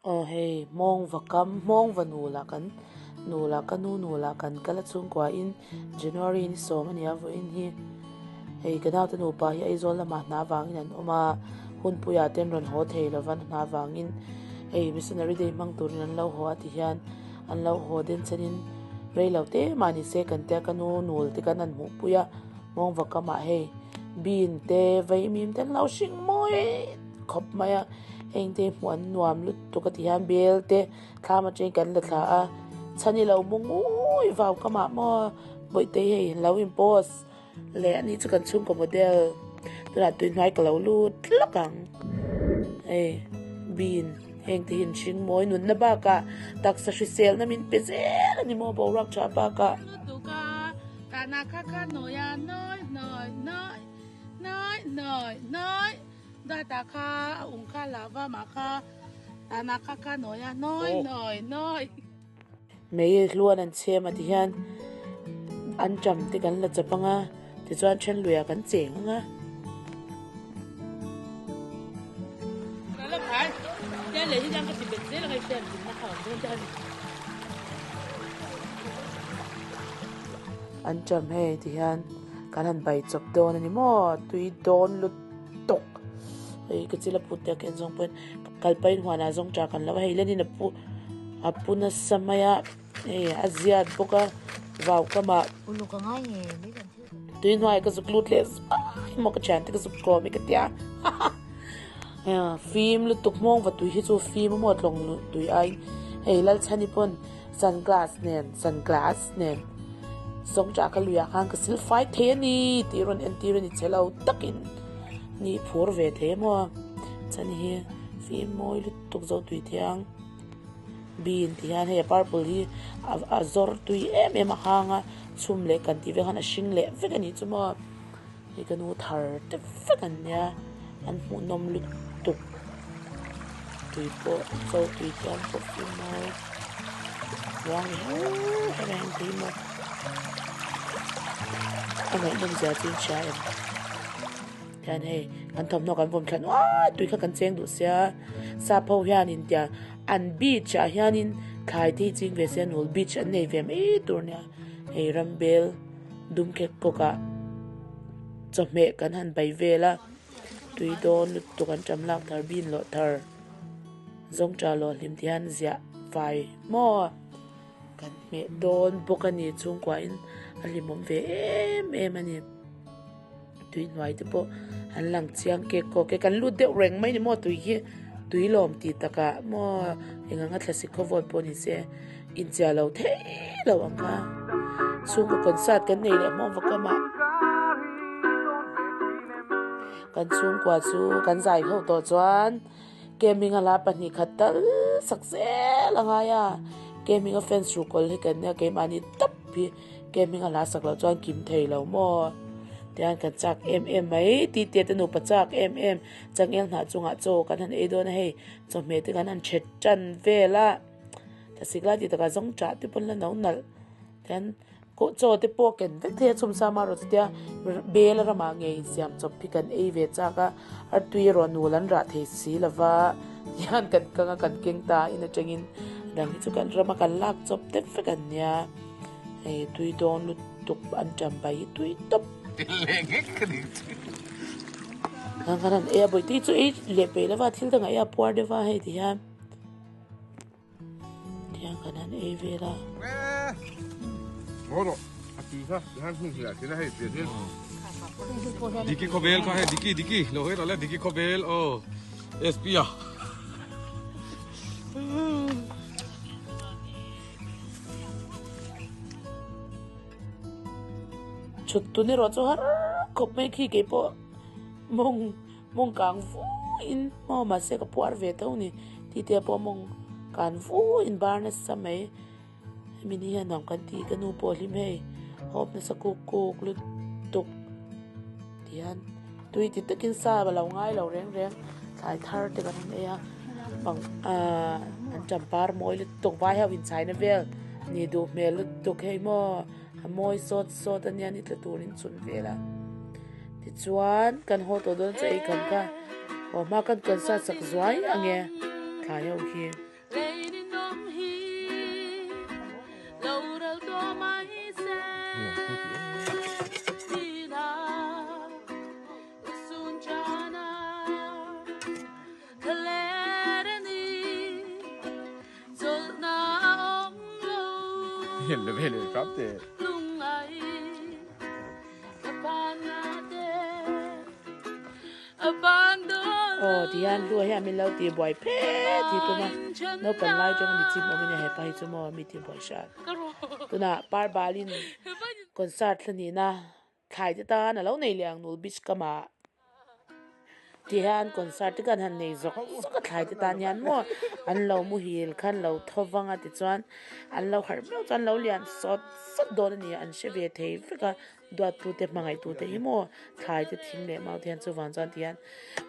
Aw hei hmawngva kam hmawngva nula kan nula ka nu nula kan kal a chhungkua in January ni sawm a nia vawiin hi hei ka naute nupa hi Aizawl lamah hna vangin an awm a hunpuiah te an rawn haw thei lova an hna vangin hei missionary day hmang turin an lo haw a ti hian an lo haw den chenin rei lo te mah ni se kan tia ka nu nul te kan han hmuh pui a hmawngva kamah hei bean te vaimim te an lo hring mawi khawp mai a. Heng te hmuh an nuam lutuk a ti hian bel te thlam atangin kan la thla a chhan i lo mu ngui vau ka mah maw bawihte hi hei lo in post leh ani chu kan chhungkaw model tunah tui hnuai ka lo lut hlak ang hei bean heng te hi an hring mawi nunna bakah taksa hriselna min pe zel a ni maw boruak tha bakah. Data kha a ung kha lava mah kha tana kha kha nawi a nawi nawi nawi. Mei hluan an chhem a ti hian an ṭam te kan la chap ang a tichuan then luiah kan cheng ang a. An ṭam hei ti hian kan han bai chawp dawn a ni maw tui dawn lut. tawk hei ka chil a put te a ken zawng pawhin kalpain huanah zawng tah kan lo a hei lenin a pu a pu nasa mai a hei a ziat bawk a vau kamah tui hnuai ka zuk lut leh zai maw ka thiante ka zuk kawm i ka tia fim lutuk hmawng va tui hi chu fim a maw tlawng tui aiin hei Lalchhani pawn sunglass nen sunglass nen sawngṭah ka luiah khan ka sil fai thei a ni tih rawn entir a ni che lo takin ni phur ve thei a maw chhan hi fim mawi lutuk zo tui thiang bean tih hian hei a purple hi a zawr tui em em a hang a chhum leh kan tih vek khan a hring leh vek a nih chu maw hei ka nu thar te vek an nia an hmuhnawm lutuk tui pawh chaw tui chuan pawh fim mawi ruang her her a heng thei maw a ngaihnawm zia chu in hria em tihian hei kan thawmhnaw kan vawm thla nuai tui kha kan cheng duh sia sap ho hianin tiang an beach ah hianin thlai te hi ching ve se nul beach an nei ve mai tur nia hei rambel dum khek kawk ah chawhmeh kan han bai vel a. Tui dawn lutuk an ṭam lak thar bin loh thar zawng ṭah loh hlim ti hian ziah fai maw kan hmeh dawn bawk a ni chhungkuain a hlimawm ve em em a ni tui hnuai te pawh an lang chiang kek kawk e kan lut deuh reng mai ni maw tui hi tui lawm tih takah maw eng anga thlasik khawvawt pawh ni se inchia lo thei lo ang kha chhungkaw concert kan nei leh hmawm vak amah. Kan chhungkua chu kan zai ho tawh chuan gaming a la pahnih khat tal sak zel a ngai a gaming a fans ruhkawl hi kan nia keimahni tawp hi gaming a la sak loh chuan kim thei lo maw tihian kan chak em em mai tih te te nupa chak em em changel hnah chungah chaw kan han ei dawn a hei chawhmeh te kan han chhe tan vel a thlasik lai tih takah zawng chah te pawn la no nalh tihian. Kawh chaw te pawh ken vek thei a chhum sa marawh chutia bel ramah ngei insiam chawp hi kan ei ve chak a, artui erawh nul an rah thei si lova tihian kan kang a kan keng ta in atangin dang hi chu kan rama kan lak chawp te vek an nia hei tui dawn lutuk an tam bai hi tui tawp. Kan han ei a bawihte hi chu ei leh peih lova thil dangah ei a puar deuh a hei tihian. Tiang kan han ei vel a. Diki khawvel kha hei diki diki lo hei rawh le diki khawvel aw SP a. Chhut tun erawh chu har khawp mai khi keipawh mawng Mawng kang vuiin maw mahse ka puar ve tho ni tite pawh mawng kan vuiin bar nasa mai hemi ni hian nuam kan ti ka nu pawh hlim hei hawp nasa kuk kuk lutuk tihian tui ti takin sa a lo ngai lo reng reng thlai thar te kan han ei a pang ahh an champar mawi lutuk vai ho inchhaina vel ni duh hmel lutuk hei maw a mawi sawt sawt ania ni tla turin chhun vel a. Tichuan kan haw tawh dawn chu ei kham kha haw hma kan concert sak zuai ang e thlai ho hi. Hian la ve leh hram teh. Aw tihian hlua hian min lo tih buai phet hi tuna naupang lai atanga mi chim awm a nia hepa hi chu maw mi tih buai hrat tunah parbalin concert thla nihna thlai te tan a lo nei leh ang nul beach kamah. Tihian concert te khan han nei zawk zawk a thlai te tan hian maw an lo muhil khan lo tho vang a tichuan an lo harh meuh chuan an lo lian sawt sawt dawn a ni an hre ve thei vek a duattu te hmangaih tu te hi maw thlai te thing leh mau te hian chuvang chuan tihian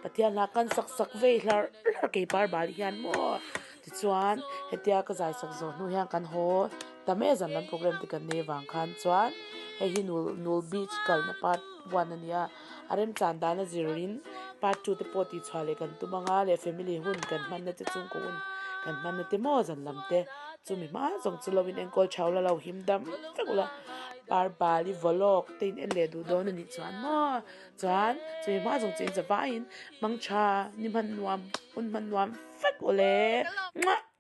Pathian hla kan sak sak vei hlarh hlarh kei par bal hian maw tichuan hetia ka zai sak zawh hnu hian kan haw ta mai a zan lam program te kan nei avang khan chuan hei hi nul nul beach kalna part one a ni a. A remchan dan a zirin part 2 te pawh tih chhuah leh kan tum anga leh family hun kan hmanna te chhungkaw hun kan hmanna te maw zan lam te chumi hma zawng chu lo in enkawl thau la lo him dam vek ula par bali vlog te in en leh duh dawn a nih chuan maw chuan chumi hma zawng chu in za vaiin mangtha ni hman nuam hun hman nuam vek ule muah.